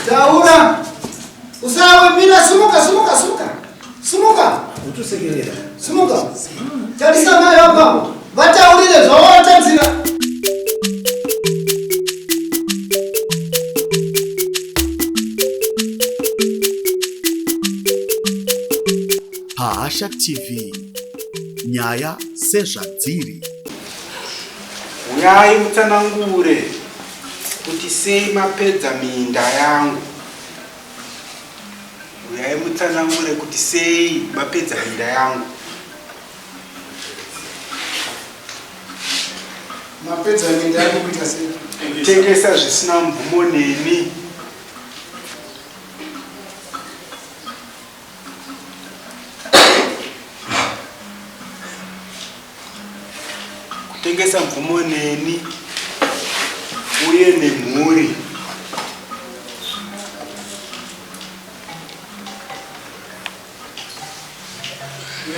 Taura. Usawe mira simuka simuka simuka. Simuka. Utosekerera. Simuka. Tarisa mai apapo. Vataurire zvawatadzira. Pahasha TV nyaya sezvadziri. Huyai mutsanangure kuti sei mapedza minda yangu. Huyai mutsanangure kuti sei mapedza minda yangu. Mapedza minda yangu kuita sei? Kutengesa zvisina mvumo neni. Kutengesa mvumo neni uye nemhuri.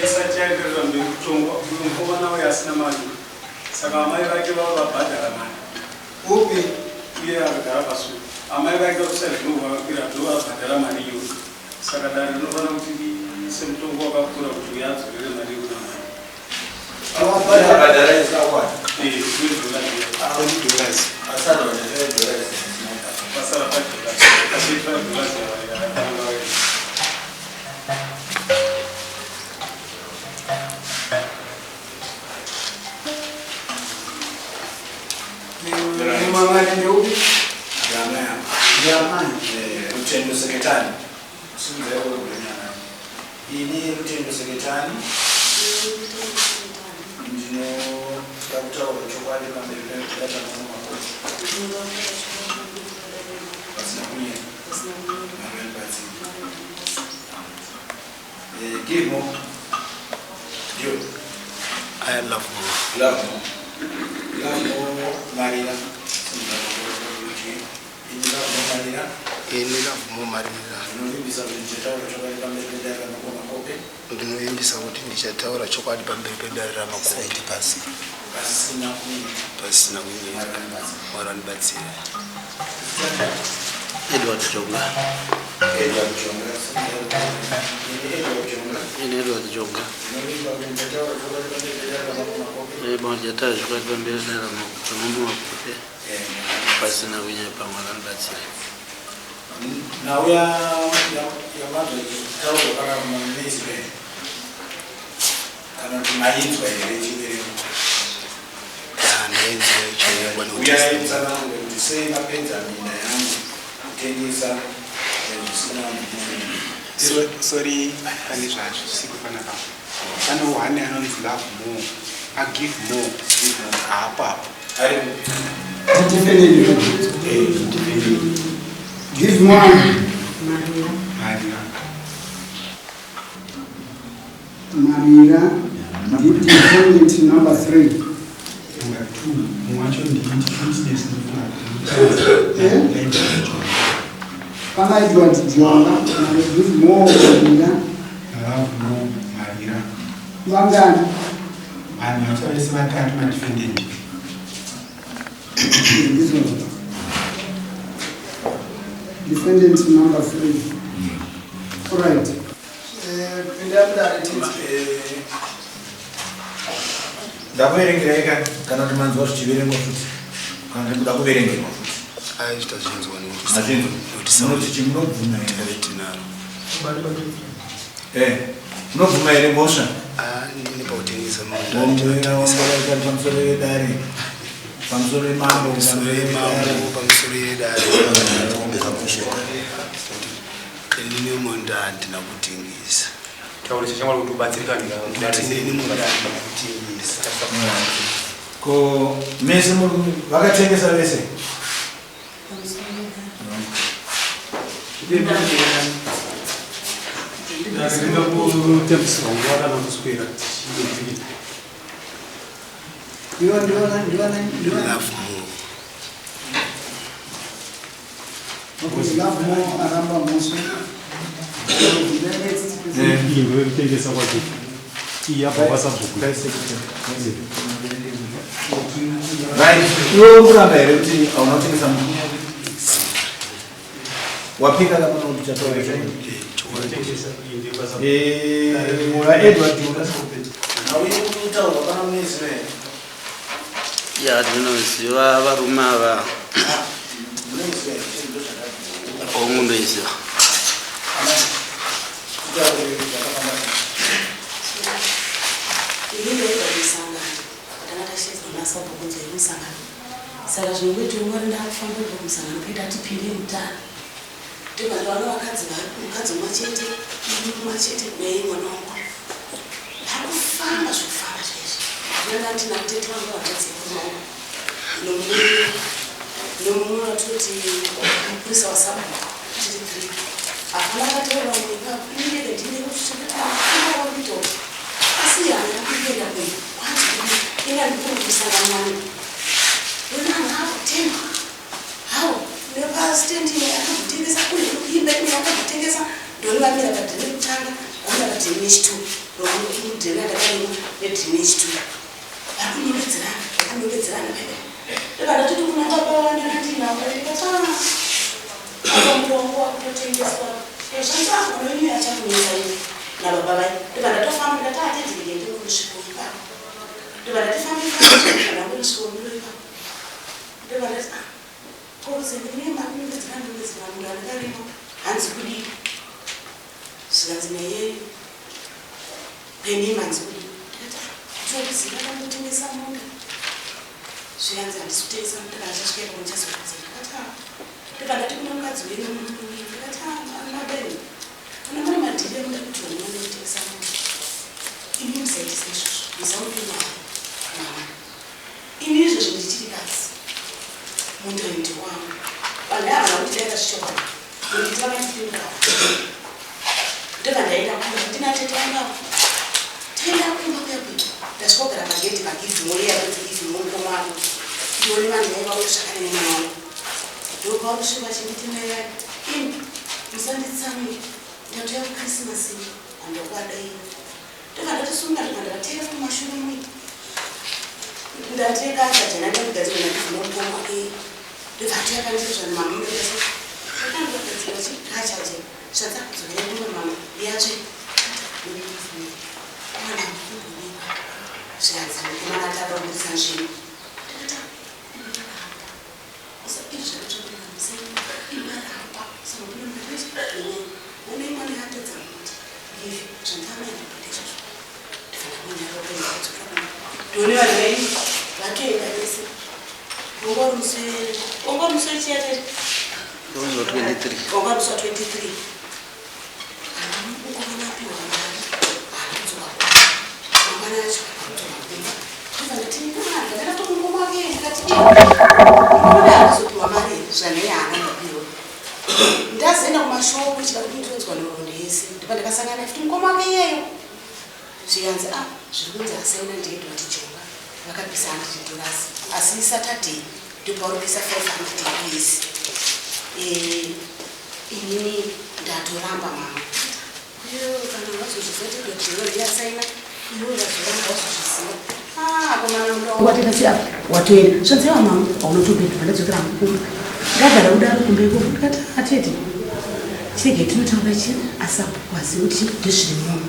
Isati yaenderera mberi kutongwa, uyo mukomana uyo asina mari saka amai vake vava vabhadhara mari. Upi? Uye akagara pasuo. Amai vake vakusazvinobva vakwira ndovabhadhara mari iyoyo. Saka dare rinofanira kuti riise mutongo wakakura kuti uyo adzorere mari kuna mai. Abhadhara isakwana. Eh, $20. $20. Asara $20. Vasara $5. Asi $5 yavananga vaita. Mumangani ndeupi? Ndiamai. Rutendo Seketani. Simudzai ruoko. Ini Rutendo Seketani ndinoda kutaura chokwadi pamberi pekudata makote pasina kunyepa. Mwari vandibatsire. Give more. Ndio. I love more. Love more. Love more Marira. Ini love more Marira. Ini love more Marira. Ndinovimbisa kuti ndichataura chokwadi pamberi pedare raMakomakope. Ndinovimbisa kuti ndichataura chokwadi pamberi pedare raMakope. Pasi. Pasina kunyepa. Pasina kunyepa. Mwari vandibatsire. Edward Jonga. Edward Jonga. Ini Edward Jonga. Ini Edward Jonga. Ndinovimba kuti ndichataura chokwadi pamberi pedare raMakomakope. Ndinovimbisa kuti ndichataura chokwadi pamberi pedare raMakomakope. Pasina kunyepa. Mwari vandibatsire. Nhau yamanzwa ichitaurwa kana munoiziva here kana kuti mainzwa here ichiverengwa? Ndainzwa ichiverengwa. Uyai mutsanangure kuti sei mapedza minda yangu kutengesa zvisina mvumo. Sorry, pane zvazvisiko panapa. Pane one anonzi love more, agive more, haapo apo. Defendant. Give more. Marira. Marira. Marira. Defendant number 3. Number 2. Mumwe wacho ndini witness. Eh? Pana Edward Jonga, na give more Marira. Love more Marira. Vangani? Vanhu vacho vese vatatu madefendant. Ndizvo. Defendant number 3. All right. Pinda mudare tinzwe. Ndakuverengerai kani kana kuti manzwa zvichiverengwa futi kana kuti kuda kuverengerwa futi? Aita zvinzwa. Mazvinzwa. Munoti chimunobvuma here? Tinaro. Eh, munobvuma here mhosva? Nepakutengesa. Wamboera pamusoro vedare, pamusoro vemambo. Pamusoro yemambo, pamusoro yedare. Inini munda handina kutengesa. Taurisa shamwari kuti ubatsirikane. Ndati inini munda handina kutengesa. Ko mese vakatengesa vese? Ringakutambisirwa nguva kana kuswera tichiidzikita. Ndiwa ndiwa ndiwa ndiwa. Love more. Okay, love more aramba mhosva. Iyi ndeyekutengesa kwacho. Iyi yabva kwasabhuku. Right, iwe uri kuramba here kuti hauna kutengesa munhu? Wapika kapano kuti chataura Edward. Kutaurwa pana muneziva here? Ya, ndinoziva varume ava. Munoziva here? Ndo zvakabva. Hongu, ndoiziva. Kutaure zvakafamba sei? Ini ndaibva kumusangano, tanga tashedzwa nasabhuku kunze yemusangano. Saka zvinongoti ungori ndakufamba kubva kumusangano kuita tipinde mutara, ndobva ndaona vakadzi vari, mukadzi umwe chete, mumwe chete naiye mwana wangu, vari kufamba zvekufamba zvaizvi. Ndinanga ndina tete vangu vakadzi vekumaoko nomumwe watoti mupurisa wasabhuku, tiri three. Hapana akataura vamwe ipapo. Inenge ndine kuita asi hana kuenda kumba kwanzi ina ndikuri kusangana nani ndona anhu akutenga hawo nepastendi akazotengesa, kune imba imwe yakazotengesa. Ndoni vamira padheni rekutanga, vamira padheni rechitu, dheni randakarima nedheni rechitu, vari kunongedzerana, vari kunongedzerana pepe. Ndobva ndatoti kuna baba vandandinavo, ndikati, "Ah, murongo wakutotengeswa zvanzi wenyu achakunetsa iwe nababa vai." Ndobva ndatofamba, ndati atedzereke ndingonosvika ipapo. Ndobva ndati fambe ndangonosvika miro ipapo. Ndobva ndati, "Ah, koze ndine makunongedzerana nongedzerana, munhu anenge hanzi kudii?" Zvikanzi naye penima, hanzi kudii? Ndikati, "Ah, ndinokuziva kandotengesa munda." Zvikanzi, "Handisi kutengesa munda, kana chasvika ipapo ndichazokudzira." Ndikati, "Ah." Ndobva ndati kuna mukadzi wenyu, ndikati, "Mabeni, kana mune madhiri emuda kuti muone kutengesa munda, imi musaitisa izvozvo, musamupe mari mwana. Ini izvozvo ndichiri kadzi, munda uyu ndewangu." Vanhu ava havana kuti daira zvichokwadi nekuti vakatipindura. Ndobva ndaenda kumba, ndina tete vangu avo. Taenda kumba kuya kuya, ndasvika kugara pagedhi paGivemore, yakunzi Givemore mukoma wako. Ndione vanhu vaiva kutsvakana nemwana wangu. Ndopakusvika vachinditi, "Mai vani, imi musanditsamwire, ndatoya kuKrisimasi handokwadai." Ndobva ndatosunga, ndobva ndakatera mumashure mui, ndateka chajana ndakugadzirwa naGivemore mukoma wake. Ndobva atoya pandizvo, mama ndakandogadzirwa chikachaje zvanza kudzokera kumba, mama yatsve mwana mukumbonekwa. Zvikanzi, "Mukomana ataka kubudisa nzvimbo." Ndakati, "Izvi zvakatsvakuimaramba one mwana yatedza muti ivi zvanzamaenda izvozvo." Ndifanira kunyara kuenda kudzokera kumba, ndione vanhu venyu vatoenda vese. Wanga uri musi wechiyatete? Ndomusi wa 23. Wanga musi wa 23. Mukomana apiwa mari, haana kudzoka kumba. Mangwana acho akudzoka kumba. Ndobva ndati, ndakati mukoma wake, ndikati, "Mukomana hakuzopiwa mari here?" Zvanei haana kupiwa. Ndazoenda kumashoko chida kuti nditonzwa nhoroondo yese. Ndobva ndakasangana futi mukoma wake iyeyo. Zvikanzi, "A, zviri kunzi asaina ndiEdward Jonga, vakabvisa $100, asi Saturday ndopauri kuisa 500 US. Inini ndatoramba, mama." Iyo kana wazozviziva kuti Edward Jonga ndiye asaina, iwe vazoramba wazozviziva akomana muda wangu watekasi apa watoenda. Zvanziva mama haunotopindura. Ndadzokera kumba, ndagara kudaro kumba ikoko. Ndikati, "Atete, chirege tinotaura chi asabhuku azivi kuti ndezviri muno."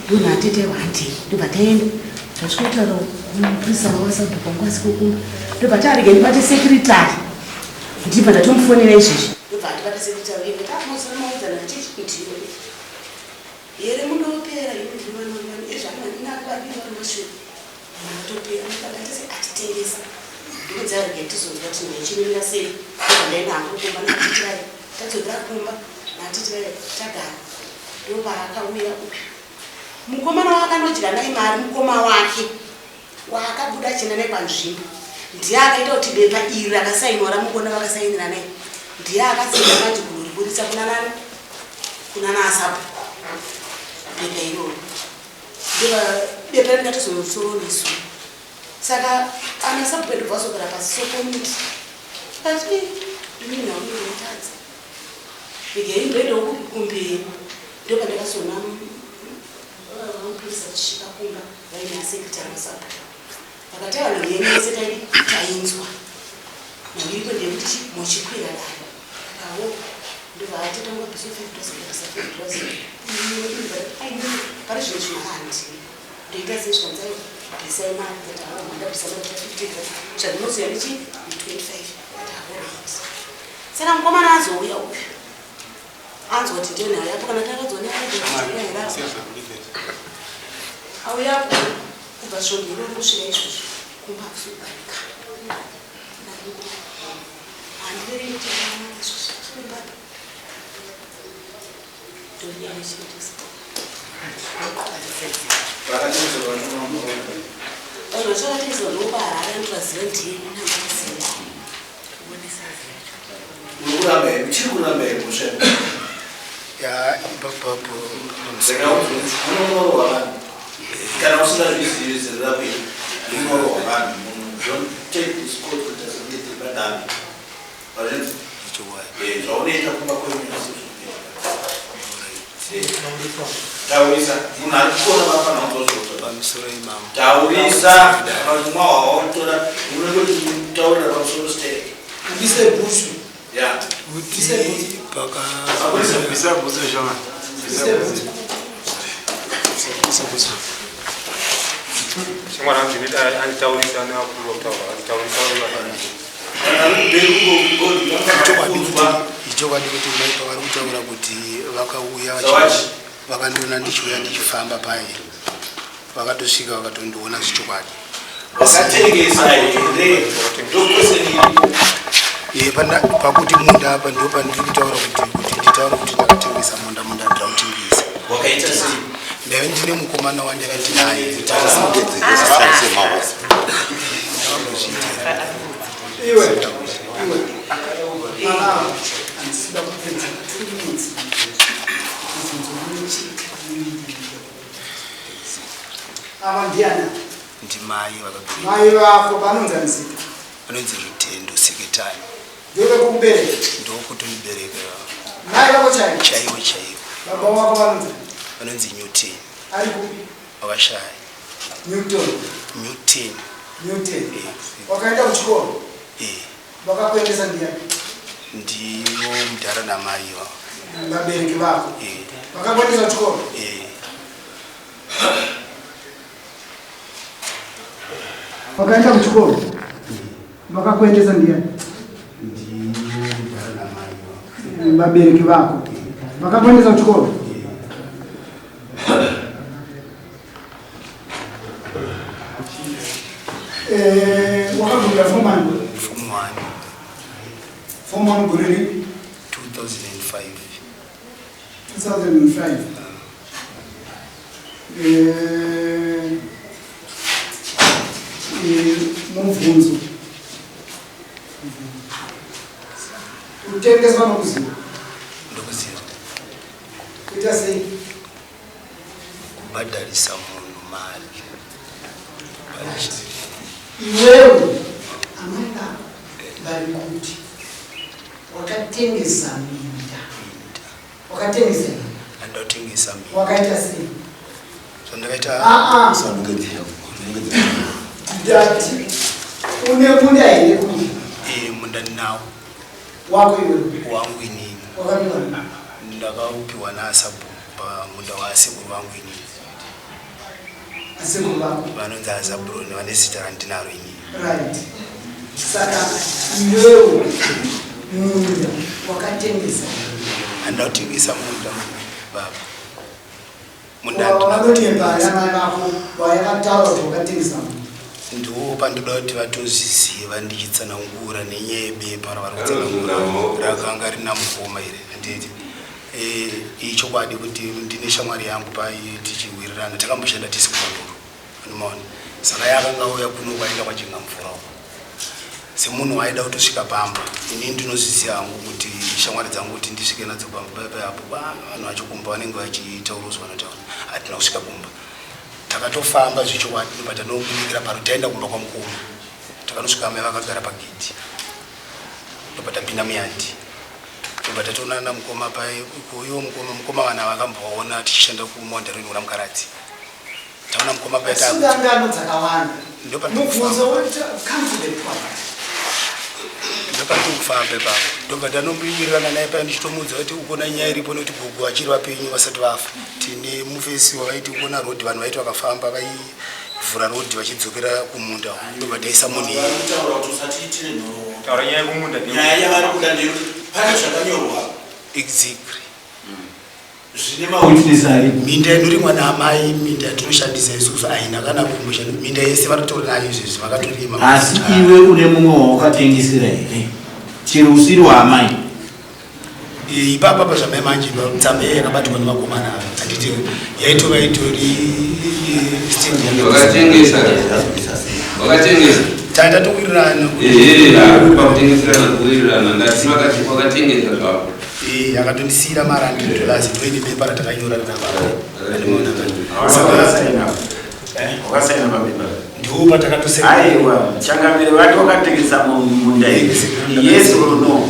Ndona atete aiwa, handei. Ndobva taenda, tasvika kutaura kumupurisa wawasabhuku wangu asiko kumba. Ndobva taarege ndibate secretary, ndibva ndatomufonera izvezvi. Ndobva atibata secretary, ndatakunosanamaudzana chichi ndiwe here mundopera izvanavaviri vari mashure matopera ndikatese atitengesa. Ndikudzarege tizonzwa kuti naichimirira sei. Ndaenda hangu kumba natitirai, tadzokera kumba natitirai, tagara. Ndopaakauya uyu mukomana waakandodya naye mari, mukoma wake waakabuda achienda naye panzvimbo, ndiye akaita kuti bepa iri rakasainwa ramukona vakasainira naye, ndiye akasaina manje kunoriburitsa kuna nani, kuna naasabhuku bepa iroro. Bepa randikatozonosoronesu. Saka ana sabhuku edu vazogara pasi sokomiti ati, "Ini naunotadza, regai ndoendawo kumberi." Ndopandakazoona mupurisa tichisvika kumba vaine asekretary wasabhuku. Vakati, "Vanhu yenyu yese taidi tainzwa, nhau iripo ndeyekuti muchikwira dare." Awo ndobva Hatatanga bvisa 5000, ndabvisa 5000. Pari zvino zvino handina, ndoita sei? Zvikanzi bvisai mari. Ndati hawa, ndabvisa mari 50 grand, zvandinoziva ndichi 25. Ndati alright. Saka mukomana azouya uyu, anzwa kuti ndiyo nhau yapo, kana takadzona auyapo kubva svondo iroro kusvika izvozvo, kumba hakusi kugarika. Handiverengi kuti izvozvo kumba ndonyaya chete. Vanhu vachakatengeswa ndokuharare, anovaziva ndiye nambaziva. Uri kuramba here? Uchiri kuramba here mhosva? Ya, ipapapo. Saka munonorohwa vanhu kana usingazvizivi zera rako iri, munorohwa vanhu. Munhu, don't take this court kuti asange tiri padambi vazvinzi. Ichokwadi. Zvaunoita kumba kwenyu asi taurisa munhu ari kukona vafana kunzwa. Pamusoro imamo. Taurisa mwa wawatora unenge taurira pamusoro step. Ubise bhutsu. Ya. Kuti paka Bisa bhutsu shoma. Ubise bhutsu. Bisa bhutsu. Shamwari angu ndinoita anditaurisa neakuru kutaura anditaurisa. Ichokwadi kuti, ichokwadi kuti mai pavari kutaura kuti vakauya Zawachi. Vakandiona ndichiuya ndichifamba paye, vakatosvika vakatondiona zvichokwadi. Wakatengesa here? Ndokweseni. Pakuti munda apa ndo pandiri kutaura kuti nditaure kuti ndakatengesa munda. Munda ndirautengesa. Wakaita sei? Ndaive ndine mukomana wandaive ndinaye. Iwe, iwe, mwana, handisida kupedza 2 minutes. Mubvunzo unochi. Ava ndiani? Ndimai vakabereka. Mai vako vanonzani zita? Vanonzi Rutendo Seketani. Ndovekukubereka? Ndokutondibereka. Mai vako chaivo? Chaivo chaivo. Baba wako vanonzani? Vanonzi Newton. Ari kupi? Vakashaya. Newton? Newton. Newton. Eh. Wakaenda kuchikoro? Eh. Vakakuendesa ndiani? Ndivo mudhara namai vavo. Vabereki vako? Eh. Vakakuendesa kuchikoro? Eh. Wakaenda kuchikoro, vakakuendesa ndiani? Ndivo mudhara namai vavo. Vabereki vako vakakuendesa kuchikoro? Wakagumira form one? Form one. Form one gore ripi? 2005. 2005. Mubvunzo, kutengeswa nokuziva? Ndokuziva. Kuita sei? Kubhadharisa munhu mari. Iwewe, amai vako vari kuti wakatengesa minda. Wakatengesa here? Andotengesa minda. Wakaita sei? Zvandakaita? Aa, ndati une munda here kumusha? Eh, munda ndinawo. Wako iwewe? Wangu inini. Wakapiwa? Ndakaupiwa naasabhuku pamunda waasekuru vangu inini. Asekuru vako? Vanonzi Azaburoni, vane zita randinaro inini. Right, saka iwewe munda wakatengesa? Handina kutengesa munda, baba. Munda handina Vanonyepa. kutengesa. Amai vako vayakataura kuti wakatengesa munda. Ndiwo pandoda kuti vatozviziva ndichitsanangura nenyaya yebepa ravari kutsanangura rakanga rina mukoma here, handiti? Ichokwadi kuti ndine shamwari yangu pai tichiwirirana, takamboshanda tisi kumanduro, anomaona. Saka yakanga auya kuno kwaenda kwachingamvura uko semunhu waida kutosvika pamba. Inini ndinozviziva hangu kuti shamwari dzangu kuti ndisvike nadzo pamba papo, vanhu vacho kumba vanenge vachitauruzwa notaura. Hatina kusvika kumba, takatofamba zvechokwadi ndobva tanobudikira paro, taenda kumba kwamukoma. Takanosvika amai vakagara pagedhi, ndobva tapinda muyadhi, ndobva tatoonana mukoma pai. Iwo mukoma, mukoma vana vakambovaona tichishanda kumondareni kuna Mukaradzi. Taona mukoma pai. Sungangano dzakawanda. Ndopa- Mubvunzo, come to the point. Ndopandiri kufamba ipapo. Ndobva ndanombiwirirana naye paya ndichitomuudza kuti ukona nyaya iripo nekuti gogo vachiri vapenyu vasati vafa. Tine mufesi wavaiti ukona road vanhu vaiti vakafamba vaivhura road vachidzokera kumunda ndobva taisa munhu iyeye. Varikutaura kuti usatiitire nhoroondo. Taura nyaya yekumunda. Nyaya yavari kuda ndeyekuti pane zvakanyorwa. Exactly. Zvine mawitness aripo. Minda inorimwa naamai minda yatinoshandisa isusu haina kana kumboshanda minda yese varitori nayo izvezvi vakatorima. Asi iwe une mumwe wawakatengesera here chero usiri waamai? Ipapa pazvamai manje tsamba iya yakabatwa nevakomana ava handiti yaitova itori stand Wakatengesa. Wakatengesa. Tatowirirana. Ehe, pakutengeserana kuwirirana ndati wakatengesa zvako. Eh, akatondisiira mari 100 dollars ndoine bepa ratakanyora Wakasaina pabepa. Ndiwo patakatosaina. Aiwa, changamire vati wakatengesa munda here? Yes or no?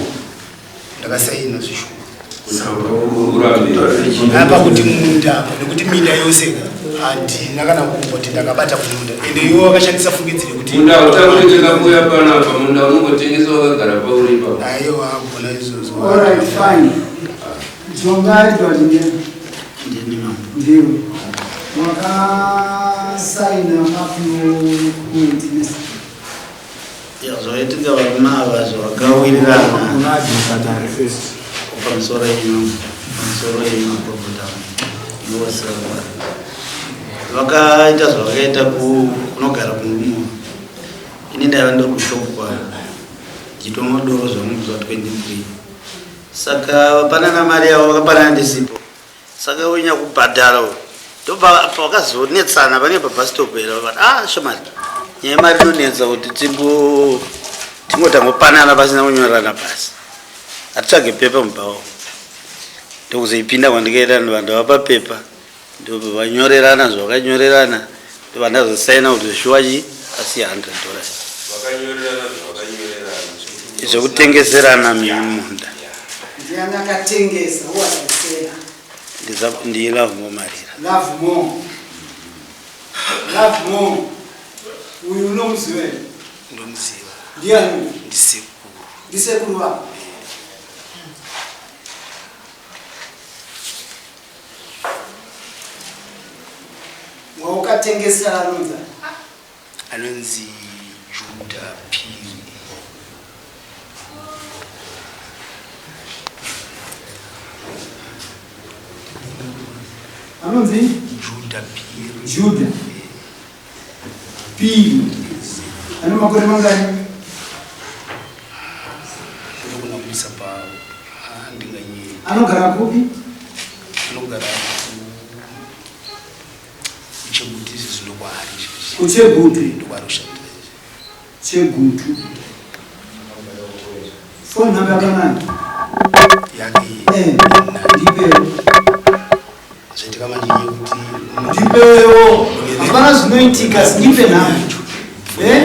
Ndakasaina zvishuwa. Apa kuti munda apa nekuti minda yose handina kana kumboti ndakabata kumunda ende iwo wakashandisa fungidzire kuti Munda utakutenga kuuya panapa, munda unongotengesa wakagara pauri ipapo. Aiwa, hakuna izvozvo. All right, fine. Jonga Edward ndiye. Ndiwe. Wakasaina papi kuwitness. Ya, zvaitika varume ava zvavakawirirana pamusoro yenyu pamusoro yenyu maprofita novasirava vakaita zvavakaita kunogara kumurume ini ndaiva ndiri kushopu kwayo ndichitonwa doro zvangu zuva 23 saka vapanana mari yavo vakapanana ndisipo Saka uyu nyakubhadhara uyu ndobva pakazonetsana panenge pabus stop here vakati ah shomari nyaya yemari inonetsa kuti tingo tingotangopanana pasina kunyorerana pasi hatitsvage pepa mubhawa ndokuzoipinda kwandikaita vanhu vapa pepa ndobva vanyorerana zvavakanyorerana ndobva ndazosaina kuti shuwa chi asi 100 dollars Vakanyorerana zvavakanyorerana. Zvekutengeserana munda. Ndiani akatengesa? Who was the seller? Ndi Lovemore Marira. Lovemore. Lovemore. Uyu unomuziva here? Ndomuziva. Ndiani uyu? Ndisekuru. Ndisekuru vako. Waukatengesera anonzi ani? Anonzi Juda Phiri. Anonzi Juda Phiri. Juda Phiri. Ane makore mangani? Ndogona kuisa pa handinganyeri. Anogara kupi? Anogara kuchegutu izvi zvinokwaari izvi. Kuchegutu? Ndokwaari kushandira izvi. Chegutu. Phone number yakanani? Yake Eh, ndipewo. Zvaitika manje yekuti Ndipewo. Hapana zvinoitika, ndipe nhamba. Eh?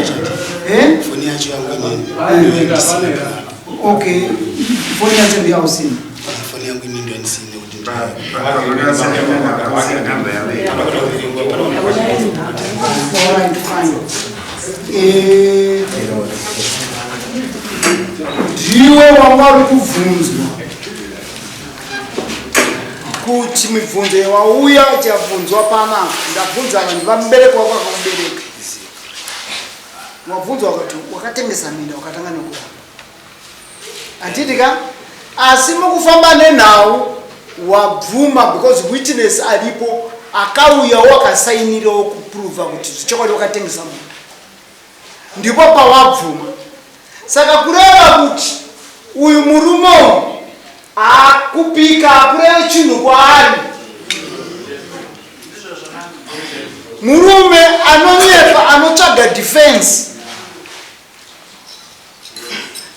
Eh? Foni yacho yangu inini. Okay, foni yacho ndiyausina. Foni yangu inini ndo yandisina kuti Alright, fine. Eh, ndiwe wanga uri kubvunzwa kuti mibvunzo yawauya uchabvunzwa panapa ndabvunza vanhu vamubereki wako akakubereka wabvunzwa wakati wakatengesa minda wakatanga nekuramba handiti ka asi mukufamba nenhau wabvuma because witness aripo akauyawo akasainirawo kuprova kuti zvichokwadi wakatengesa munda ndipo pawabvuma saka kureva kuti uyu murume uyu akupika akureve chinhu kwaari murume anonyepa anotsvaga defense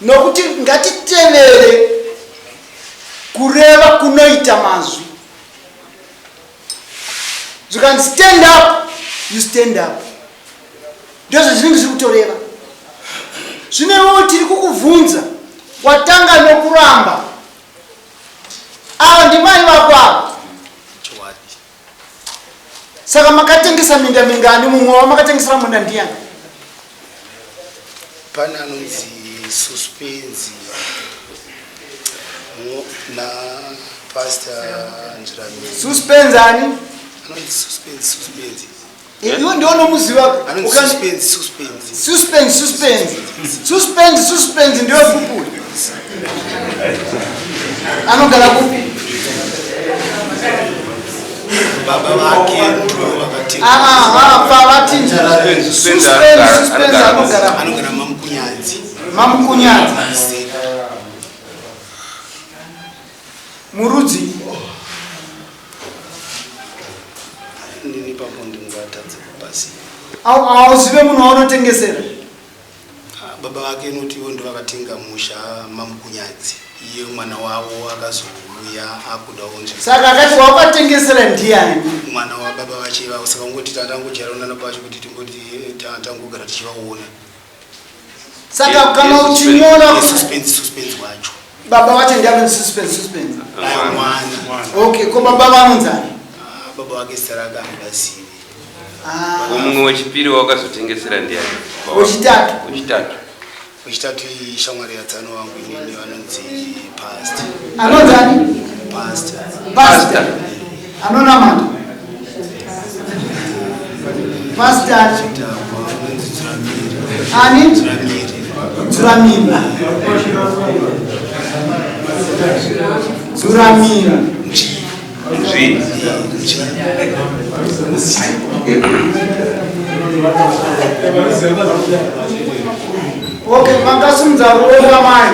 nokuti ngatitevere kureva kunoita mazwi zvikanzi stand up you stand up ndozvo zvinenge zviri kutoreva zvino iwewo tiri kukubvunza watanga nokuramba ava ndimai vako ava saka makatengesa minda mingani mumwe wamakatengesera munda ndiyani pane anonzi suspenzi Na Pastor Njiramiri. Suspense ani? Anonzi Suspense, Suspense. Iwe ndiwe unomuziva. Anonzi Suspense, Suspense. Suspense, Suspense. Suspense, Suspense ndiwe kupuri. Anogara kupi? Baba vake ndivo vakatenga. Ah, ah, ah, vatinja. Suspense, Suspense, Suspense anogara. Anogara Mamukunyanzi. Mamukunyanzi. Murudzi. Nini papo ndingatadze kupasi. Hauzive munhu waunotengesera? Ah, baba vake noti ivo ndo vakatenga musha Mamukunyadzi, iye mwana wavo akazouya akudawo nzvimbo. Saka akati wakatengesera ndiani? Mwana wababa vache ivavo, saka ungoti tangojairana pacho kuti tingoti tangogara tichivaona. Saka kana uchinyora Suspense, Suspense wacho. Baba vacho ndiani? Suspense, Suspense. Aya mwana. Okay, ko baba vanonzani? Ah, baba vake zita rake handivazivi. Ah. Mumwe wechipiri wakazotengesera ndiani? Wechitatu. Wechitatu. Wechitatu ishamwari yatsano wangu inini, vanonzi Pastor. Anonzani? Pastor. Pastor. Anonamata. Pastor. Ani? Dzuramiri. Dzuramiri. Nzvi. Okay, makasimudza ruoko amai.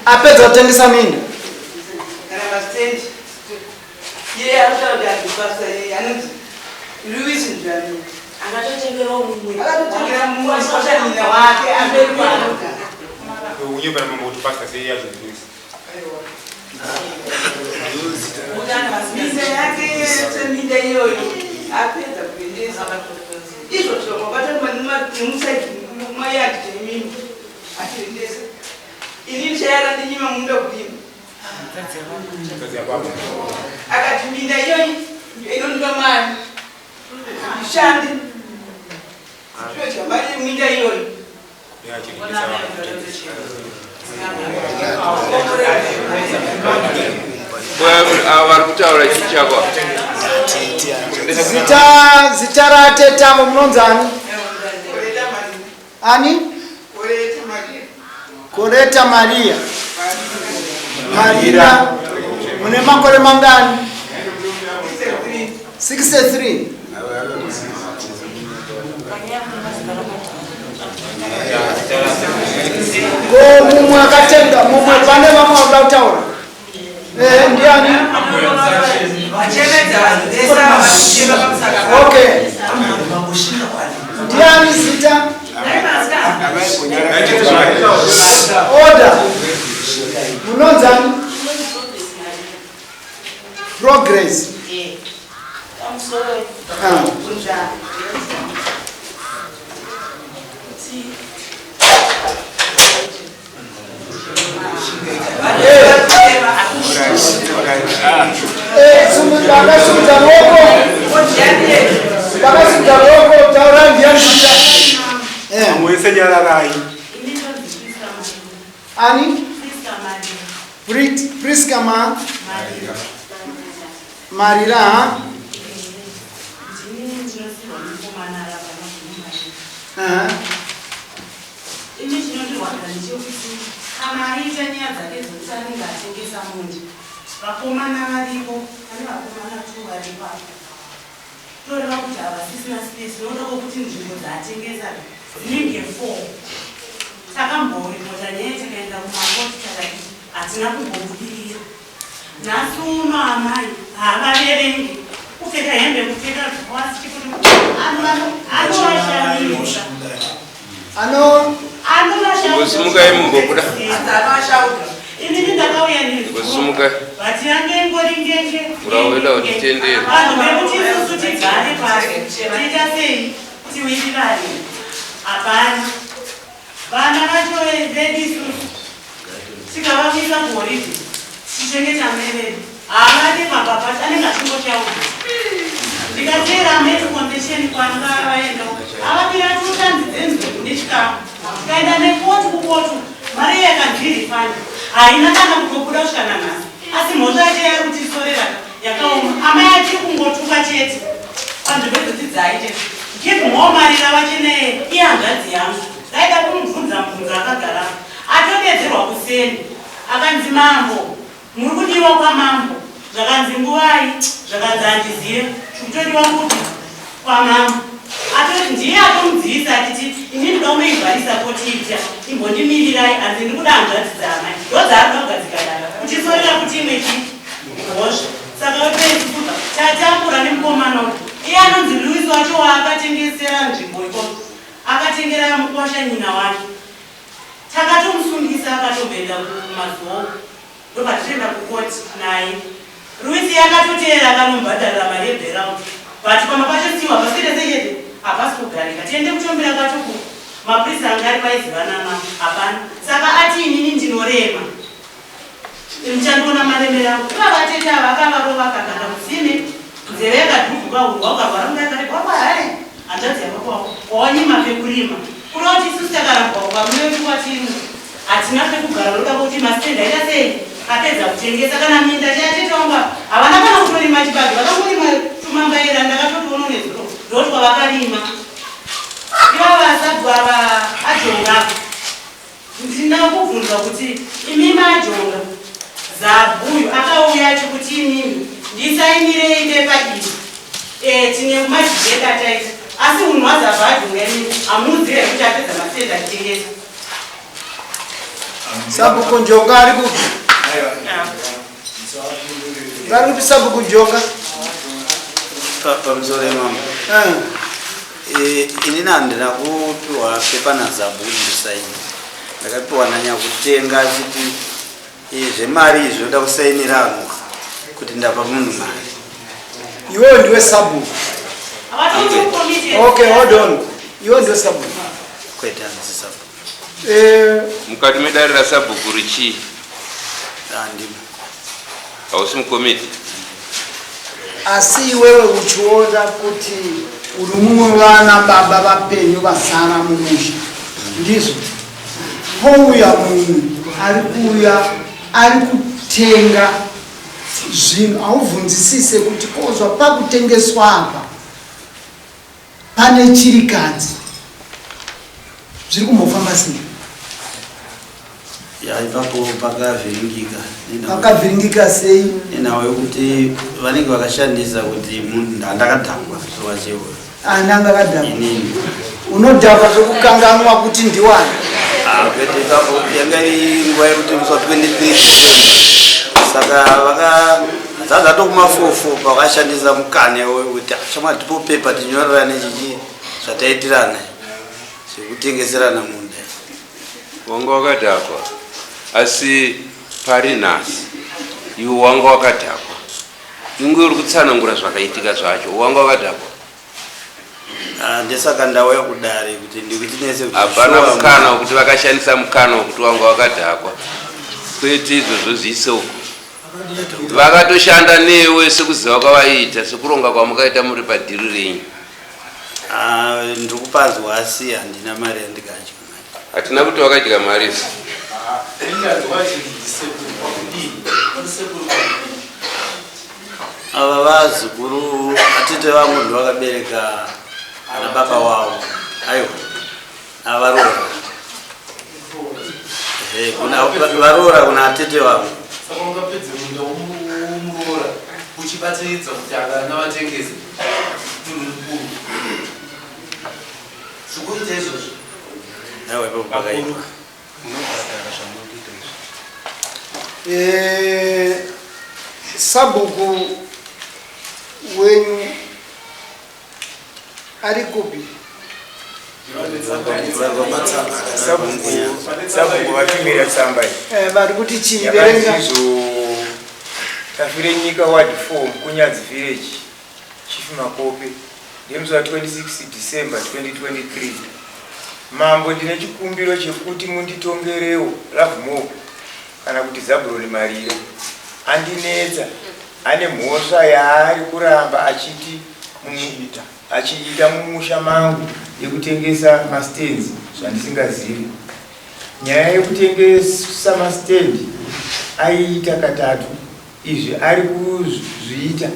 Apedza kutengesa minda. Kana mastendi iye anotaura kuti andipasa, iye anonzi Louis Njani. Akatotengerawo mumwe. Akatotengera mumwe oshanina wake amberi kwaanogara. Unyepera mambo kuti pastor sei yazvinzwisa. Minda yake yese, minda iyoyo apedza kuendesa izvo zvakwabata nemusaidi mayadi chemimba achiendesa. Inini chayara ndinyima munda kulima, akati minda iyoyi inondipa mari ndishande zvinodya mari minda iyoyi. Ava vari kutaura chii chako? Zita ratetavo munonzani? Ani? Koreta Maria. Marira. Mune makore mangani? 63. Ko mumwe akatenga mumwe, pane vamwe vanoda kutaura? Eh, ndiani? Okay. Ndiani zita? Order. Munonzani? Progress. Ah. Eh, vakasimudza ruoko. Vakasimudza ruoko, taurai, ndiani zita? Vamwe vese nyararai. Ani? Priska ma? Marira, ha? Aha. Ini chinondirwadza ndechekuti kana aita nyaya dzake dzekuti anenge atengesa munda, vakomana varipo, pane vakomana two varipo apo, toreva kuti havasisina space nokuda kwokuti nzvimbo dzaatengesa dzinenge four. Takamboripota nyaya, tikaenda kumakoti, takati hatina kumbobudirira. Nhasi uno amai havaverengi, kupfeka hembe, kupfeka zvawasi, chikuti anovashamisa. Ano? Ngosimukai mumbobuda. Inini ndakauya. Ngosimukai. Vati yange ingori ngenge. Murau weda utitendere. Vanhu vekuti isusu tigare pasi, tiita sei tiwirirane? Hapana. Vana vacho vedu isusu tikavamisa kuholiday, tichengeta mai vedu, haavadi mababa, anenge achingoshaudha. Ndikateera amai kukonvesheni kwanga vaenda avabira tutanzi dzenzungu nechikafu. Tikaenda nekoti kukotu mari iya yakanzirifani haina kana kutobuda kusvika nanhasi. Asi mhosva yacho yaari kutisorera yakaoma. Amai achiri kungotuka chete panzvimbo idzodzi dzaaite. Give more marira vacheneye ihanzvadzi yangu. Ndaida kumubvunza mubvunzo akagara atodedzerwa kuseni akanzi mambo Muri kudiwa kwamambo zvakanzi nguvai zvakanzi handizive chikutodiwa kupi kwamambo atoti ndiye atomudzivisa achiti ini ndoda kunoivharisa koti ipya imbondimirirai hanzi ndikuda hanzvadzi dzaamai ndodzaarikuda kugadzika dare kuchisorera kuti imwe chi mhosva saka wepezifuka tatambura nemukomana uyu iye anonzi Louis wacho waakatengesera nzvimbo ikoko akatengera mukwasha nyina wake Takatomusungisa akatomboenda kumazowo ndobva tatoenda kucourt naye. Ruth akatoteera akanomubhadharira mari yebailout but pamba pacho still hapasi kuita sei chete hapasi kugarika. Tiende kutombira kwacho ku mapurisa anga ari paizivana mama hapana. Saka ati inini ndinorema muchandiona maremero angu. Ivava tete ava akavarova akakanda mutsime nzeve yakadhuvhuka hurwa ukarwara mudakare wakwa hai hanzvadzi yababa wako wawanyima pekurima kureva kuti isusu takarambwa varume vedu kwatiri hatina pekugara unoda kuti mastand aita sei apedza kutengesa kana minda chayatete wangu apa havana kana kutorima chibage vakangorima tumambaira ndakatotiona nezuro ndotwa vakarima ivava sabhu ava ajonga Ndina kubvunzwa kuti imi majonga Zabhu uyu akauya achikuti imimi ndisainirei bepa iri eh tine majigeka ataita asi hunhu hwaZabhu ajonga imimi hamuuzive here kuti apedza masend achitengesa Sabhuku Njonga ari kupi? Vari kupi Sabhuku Njonga? Pamusoro imamo. Eh. Inini handina kupiwa pepa naZabhu kuti ndisaini. Ndakapiwa nanyakutenga achiti eh, zvemari izvi zvoda kusainira anhu kuti ndapa munhu mari. Iwewe ndiwe sabhuku. Okay, hold on. Iwewe ndiwe sabhuku. Kwete handisi sabhuku. Eh, Mukati medare rasabhuku richii? Handimo. Hausi mukomiti? Asi iwewe uchiona kuti uri mumwe vana baba vapenyu vasara mumusha, ndizvo? Pouya munhu ari kuuya ari kutenga zvinhu, haubvunzisise kuti kozva pakutengeswa apa pane chirikadzi zviri kumbofamba sei? Ya, ipapo pakavhiringika. Pakavhiringika sei? Nenhau yokuti vanenge vakashandisa kuti munhu ndakadhakwa zvachewo. Ah, ndanga akadhakwa. Inini. Unodhakwa zvekukanganwa kuti ndiwani? Ah, kwete ipapo yanga iri nguva yekuti musi wa 23 saka vaka zazatokuma 4 pakashandisa mukana wekuti shamwari tipo pepa tinyorerane chichi zvataitirana zvekutengeserana munda. Wanga wakadhakwa asi pari nhasi iwe wanga wakadhakwa inge uri kutsanangura zvakaitika zvacho wanga wakadhakwa. Ah, ndesaka ndauya kudare kuti ndikutinese kuti Hapana sure mukana wekuti vakashandisa mukana wekuti wanga wakadhakwa kwete izvozvo zviise uko Vakatoshanda newe sekuziva kwavaiita sekuronga kwamukaita muri padhiri renyu. Ah, ndiri kupanzwa asi handina mari yandikadya. Hatina kuti wakadya mari isu. Ava vazukuru atete vangu ndovakabereka ana baba wavo. Aiwa. Avaroora. Eh, kuna varoora kuna atete vangu. Saka ungapedze munda womuroora uchibatanidza kuti akana vatengese munhu mukuru. Zvikuita izvozvo. Aiwa ipapo pakaipa. Munobhadhara zvamunoita izvi. Eh, sabhuku wenyu Ari kupi? Sabhuku vatumira tsamba iyi. Eh, vari kuti chii? Verenga. Yakanzi Tafire nyika ward 4 Mukunyadzi village Chief Makope ndemusi wa 26 December 2023. Mambo ndine chikumbiro chekuti munditongerewo Lovemore kana kuti Zabuloni Marira andinetsa ane mhosva yaari kuramba achiti achiita mumusha mangu yekutengesa mastands zvandisingazivi. Nyaya yekutengesa mastand aiita katatu izvi ari kuzviita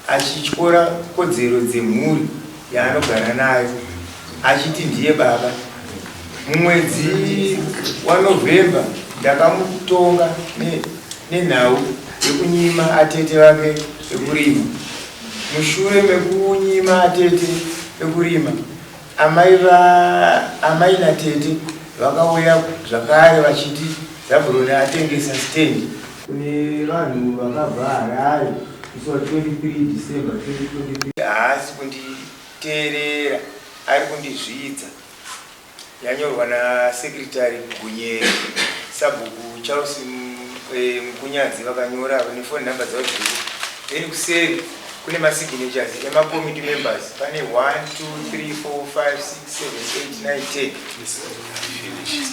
achityora kodzero dzemhuri yaanogara nayo achiti ndiye baba. Mumwedzi waNovember ndakamutonga nenhau yekunyima atete vake pekurima. Mushure mekunyima atete pekurima, amai, va, amai natete vakauya zvakare vachiti Zabuloni atengesa stand kune vanhu vakabva Harare musi wa 23 December 2023. Haasi kunditeerera, ari kundizvidza. Yanyorwa naSecretary Gunyere, Sabhuku Charles Mukunyadzi vakanyora nefoni number dzavo dziripo. Then kuseri kune masignatures emacommittee members pane 1 2 3 4 5 6 7 8 9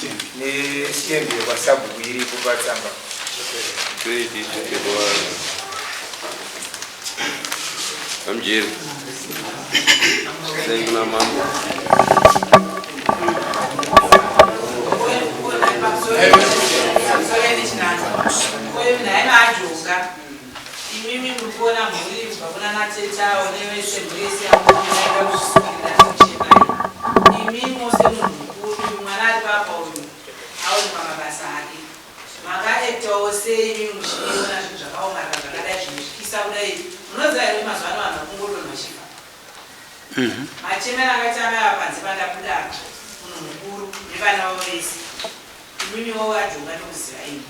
10 nestembi yekwasabhuku iripo patsamba. Amjeri. Sei kuna mambo. Imimi muri kuona mhuri kubva kuna natete avo nevese mhuri yese yamunoenda kuzvisungirira nekuchemai. Imi mose munhu mukuru uyu mwana ari papa uyu aone pamabasa ake. Makaactawo sei imimi muchiona zvinhu zvakaomarara zvakadai zvinotyisa kudai munoziva here kuti mazuva ano vanhu vakungodonha vachifa. Machemero akaita amai ava panze pandabuda apa munhu mukuru nevana vavo vese. Imimiwo vajonga ndokuziva ini.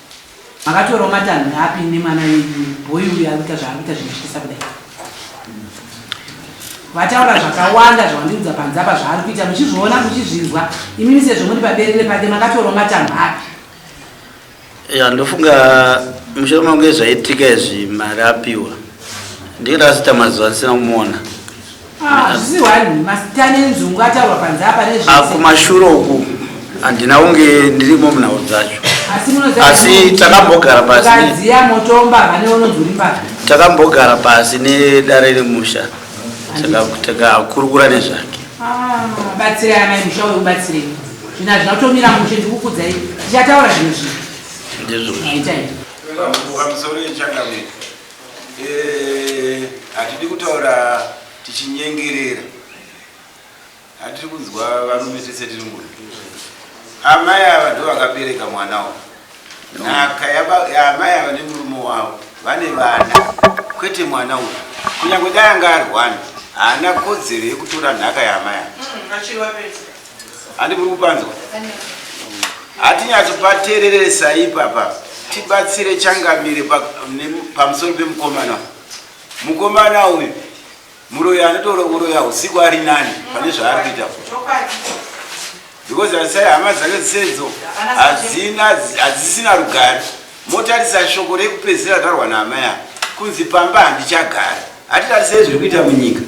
Makatorawo matanho api nemwana wenyu boy uyu ari kuita zvaari kuita zvinotyisa kudai? Vataura zvakawanda zvawandiudza panze apa zvaari kuita muchizviona muchizvinzwa imimi sezvo muri paberere pake makatorawo matanho api? Ya ndofunga mushure mekunge zvaitika izvi mari apiwa ndinge mazuva ndisina kumuona. Ah, zvisi wani masitani enzungu ataurwa panze apa nezvese. Ah, kumashure uku handina kunge ndirimo munhau dzacho. Asi munoziva Asi takambogara pasi. Ukadziya moto mbavha neunonzi uri mbavha. Takambogara pasi nedare remusha takakurukura nezvake. Ah, batsirai amai musha uyu ubatsirei. Zvinhu hazvina kutomira mushe ndikukudzai. Tichataura zvimwe zvinhu. Ndizvozvo. Itai. Pamusoro yechangamire, hatidi kutaura tichinyengerera, hatiri kunzwa varume tese tiri muno. Amai ava ndo vakabereka mwana uyu. Nhaka yaamai ava nemurume wavo vane vana, kwete mwana uyu. Kunyange dai anga arwani, haana kodzero yekutora nhaka yaamai ava. Handi muri kupanzwa? Hatinyatsopatereresa ipapa, tibatsire changamire pamusoro pemukomana. Mukomana uyu muroyi anotouroya usiku ari nani pane zvaari kuita because asai hama dzake dzisedzo hadzina hadzisina rugare. Motarisa shoko rekupedzisira rataurwa naamai ava kunzi pamba handichagari. Hatitarisei zviri kuita munyika,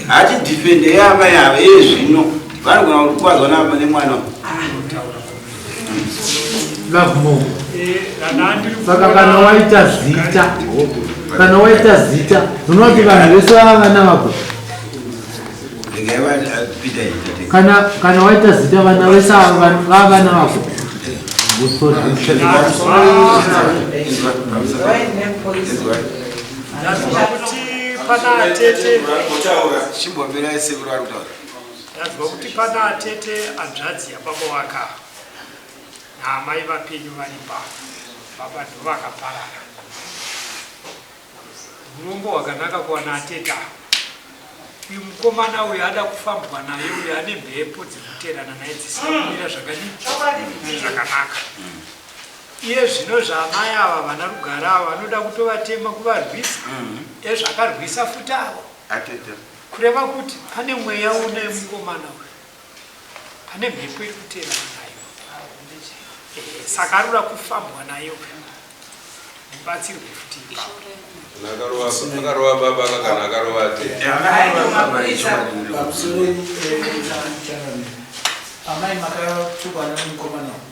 hatidhifendei amai ava iye zvino vanogona kukuvadzwa nemwana. Lovemore. Saka kana waita zita, kana waita zita, unoti vanhu vese vava vana vako. Kana kana waita zita vana vese ava vava vana vako. Ndazwa kuti pana atete Chimbomirai sekuru vari kutaura. Ndazwa kuti pana atete hanzvadzi yababa waka naamai vapenyu vari pano baba ndovakaparara. Urombo hwakanaka kuwana atete ava. Uyu mukomana uyu ada kufambwa naye uyu ane mhepo dzekuteerana naye dzisina kumira zvakadii zvakanaka. Iye zvino zvaamai ava vana rugare ava vanoda kutovatema kuvarwisa ezvakarwisa futi avo. Atete. Kureva kuti pane mweya une mukomana uyu, pane mhepo iri kuteerana nayo, saka ari kuda kufambwa nayo uyu, mubatsirwe futi ipapo. Akarova baba kana akarova atete. Pamusoro changamire, amai makatukwa nemukomana uyu.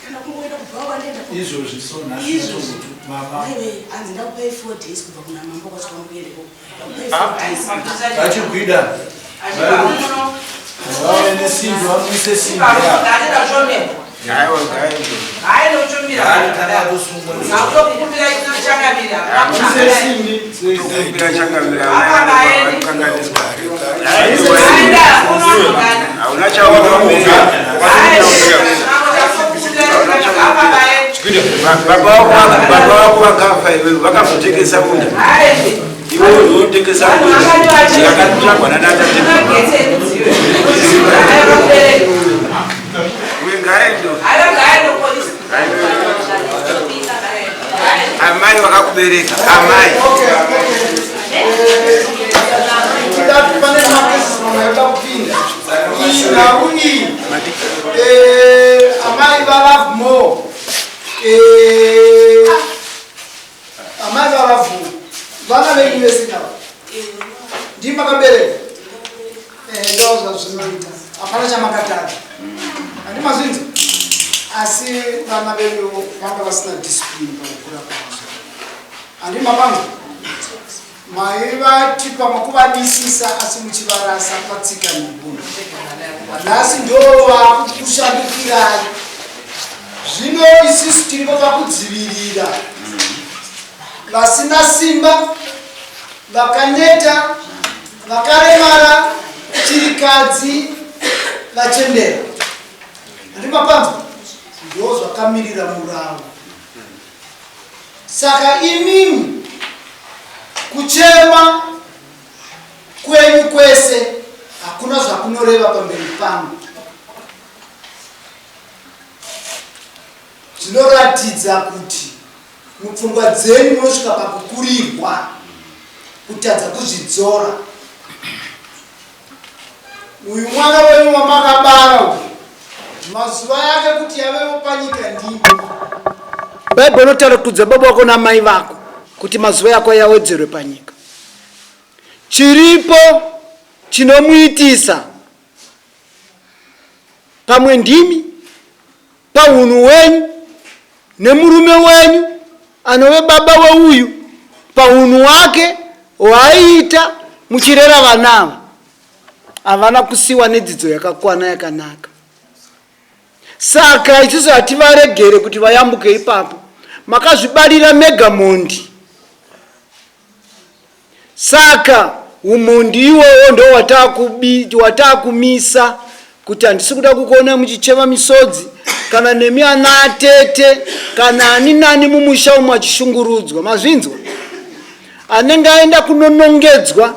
Kana kungoenda kubva wandaenda Izvozvi so nhasi Izvozvi. mama. Aiwe, hanzi ndakupai 4 days kubva kuna mambo kwasvika mukuendeko. Ndakupai Ah. 4 days. Vachigwida. Vave nesimbi vamuise simbi. Baba vako vakafa iwe vakazotengesa munda iwe unotengesa munda yakatsvagwa nanatatewengaendo amai vakakubereka amai. Tidati pane makesi mamwe yoda kupinda. Iyi nhau iyi, amai vaLovemore, amai vaLovemore, vana venyu vese navo ndii makabereka? Ndo zvazvinoita, hapana chamakatadza, handimazvinzi. Asi vana venyu vanga vasina discipline pakukura kwavo, handimapanzwa? Maivati pamwe kuvadisisa asi muchivarasa patsika nebunhu. Nhasi ndo vakushandukirai. Zvino isusu tiripo pakudzivirira vasina simba, vakaneta, vakaremara, chirikadzi, vachembera, handimapanzwa? Ndo zvakamirira murau. Saka imimi kuchema kwenyu kwese hakuna zvakunoreva pamberi pangu. Zvinoratidza kuti mupfungwa dzenyu munosvika pakukurirwa kutadza kuzvidzora. Uyu mwana wenyu wamakabara uyu, mazuva yake kuti yavevo panyika ndimi. Bhaibheri inotaura kudza baba wako namai vako kuti mazuva yako yawedzerwe panyika. Chiripo chinomuitisa pamwe ndimi pahunhu hwenyu nemurume wenyu anove baba weuyu, pahunhu hwake hwaaiita muchirera vana ava, havana kusiwa nedzidzo yakakwana yakanaka. Saka isusu hativaregere kuti vayambuke ipapo. Makazvibarira mega mhondi. Saka umhondi iwowo ndo wataakumisa kuti handisi kuda kukuona muchichema misodzi, kana nemi ana atete kana ani nani mumusha umu achishungurudzwa. Mazvinzwa? Anenge aenda kunonongedzwa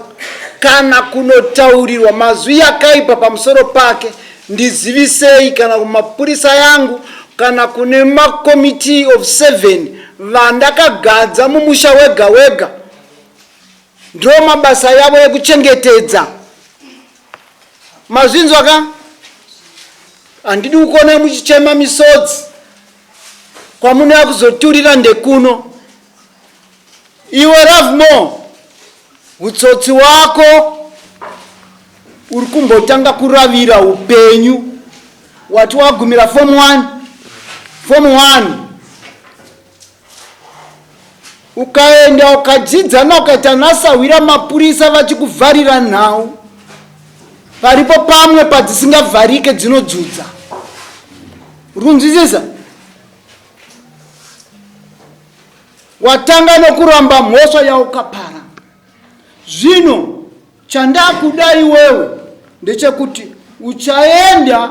kana kunotaurirwa mazwi yakaipa pamusoro pake, ndizivisei, kana kumapurisa yangu kana kune macommittee of 7 vandakagadza mumusha wega wega. Ndo mabasa yavo ekuchengetedza. Mazvinzwa ka? Handidi kukuonai muchichema misodzi. Kwamunouya kuzoturira ndekuno. Iwe Lovemore, utsotsi wako uri kumbotanga kuravira upenyu. Wati wagumira form 1, form 1 ukaenda ukadzidza na ukaita nasahwira mapurisa vachikuvharira nhau, paripo pamwe padzisingavharike dzinodzudza. Runzwisisa? Watanga nokuramba mhosva yaukapara. Zvino chandakuda iwewe ndechekuti uchaenda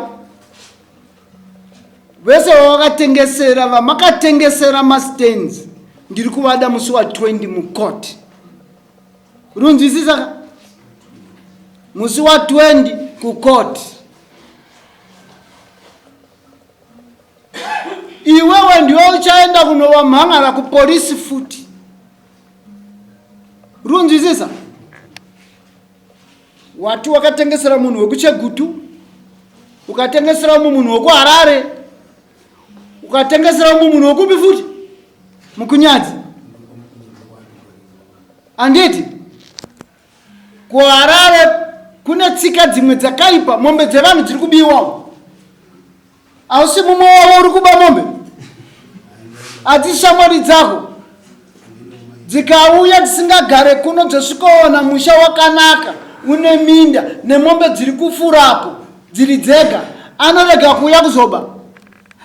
vese vawakatengesera, vamakatengesera mastands, ndiri kuvada musi wa 20 mucourt. Runzwisisa? Musi wa 20 kucourt. Iwewe ndiwe uchaenda kunovamhangara kupolisi futi. Runzwisisa? Wati wakatengesera munhu wekuChegutu, ukatengesera umwe munhu wekuHarare, ukatengesera umwe munhu wekupi futi, Mukunyadzi, handiti? KuHarare kune tsika dzimwe dzakaipa, mombe dzevanhu dziri kubiwawo. Hausi mumwe wavo uri kuba mombe? Hadzisi shamwari dzako? Dzikauya dzisingagare kuno dzosvikoona musha wakanaka une minda nemombe dziri kufurapo dziri dzega, anorega kuuya kuzoba?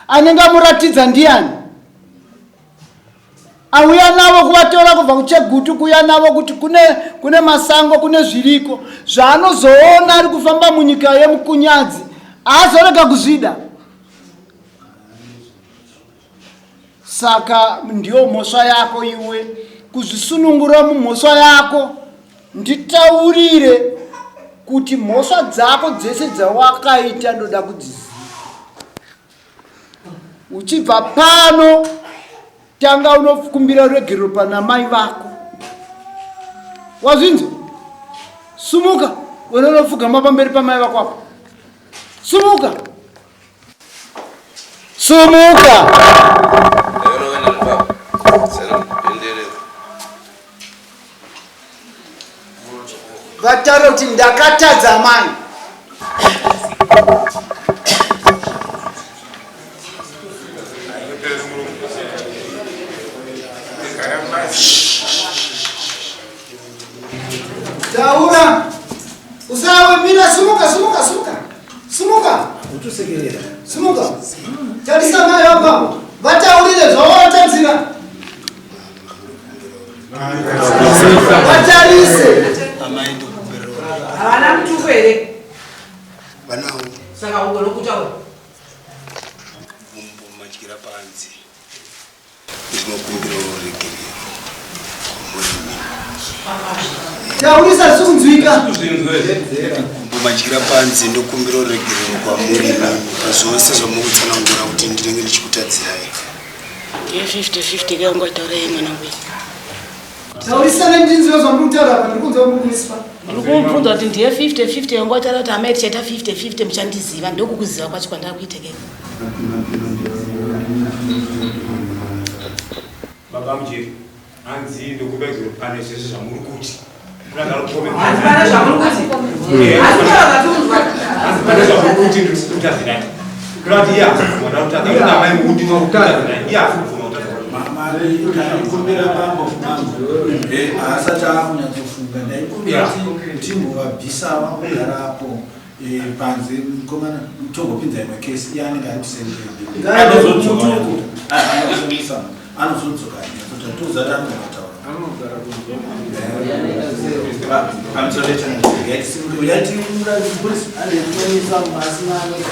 Anenge amuratidza ndiani? Auya navo kuvatora kubva kuChegutu kuuya navo kuti kune, kune masango kune zviriko zvaanozoona ari kufamba munyika yemukunyadzi haazorega kuzvida. Saka ndiyo mhosva yako iwe kuzvisunungura mumhosva yako. Nditaurire kuti mhosva dzako dzese dzawakaita ndoda kudziziva. Uchibva pano tanga unokumbira ruregerero pana mai vako. Wazvinzwa? Sumuka unonopfugama pamberi pamai vako apo. Sumuka. Sumuka. Vataura kuti ndakatadza amai. Taura. Usawe mira sumuka sumuka sumuka. Sumuka. Utosekerera. Sumuka. Tarisa mai vako. Vataurire zvawatadzira. Vatarise. Amai ndokumbira. Havana mutupo here? Vanawo. Saka ugone kutaura. Gumbo madyira panze. Ndinokumbira ruregerero kwamuri. Taurisa zvikunzwika. Gumbo madyira panze ndokumbira ruregerero kwamuri pazvose zvamukutsanangura kuti ndinenge ndichikutadzirai. Ndiye 50 50 ke ungotaura yeye mwana uyu. Taurisana ndinzwe zvamuri kutaura apa ndiri kunzwa muri kuiswa. Ndiri kumubvunza kuti ndiye 50 50 yangotaura kuti amai tichaita 50 50 muchandiziva ndokukuziva kwacho kwandakuita ke. Baba Mujeri, hanzi ndokumbira pane zvese zvamuri kuti. Hanzi pane zvamuri kuti. Hanzi pane zvatiunzwa. Hanzi pane zvamuri kuti ndiri kutadzirai. Kureva kuti iye haasi kubvuma ndakutadza. Kuti amai mukuti ndakutadzirai. Iye haasi kubvuma kutadza. Ndaikumbira bambo haasati akunyatsofunga ndaikumbira kuti timbovabvisa vambogara apo panze mukomana tongopinza imwe kesi iye anenge ari kuseri anozodzoka anozodzoka tozati anogataura pamusoro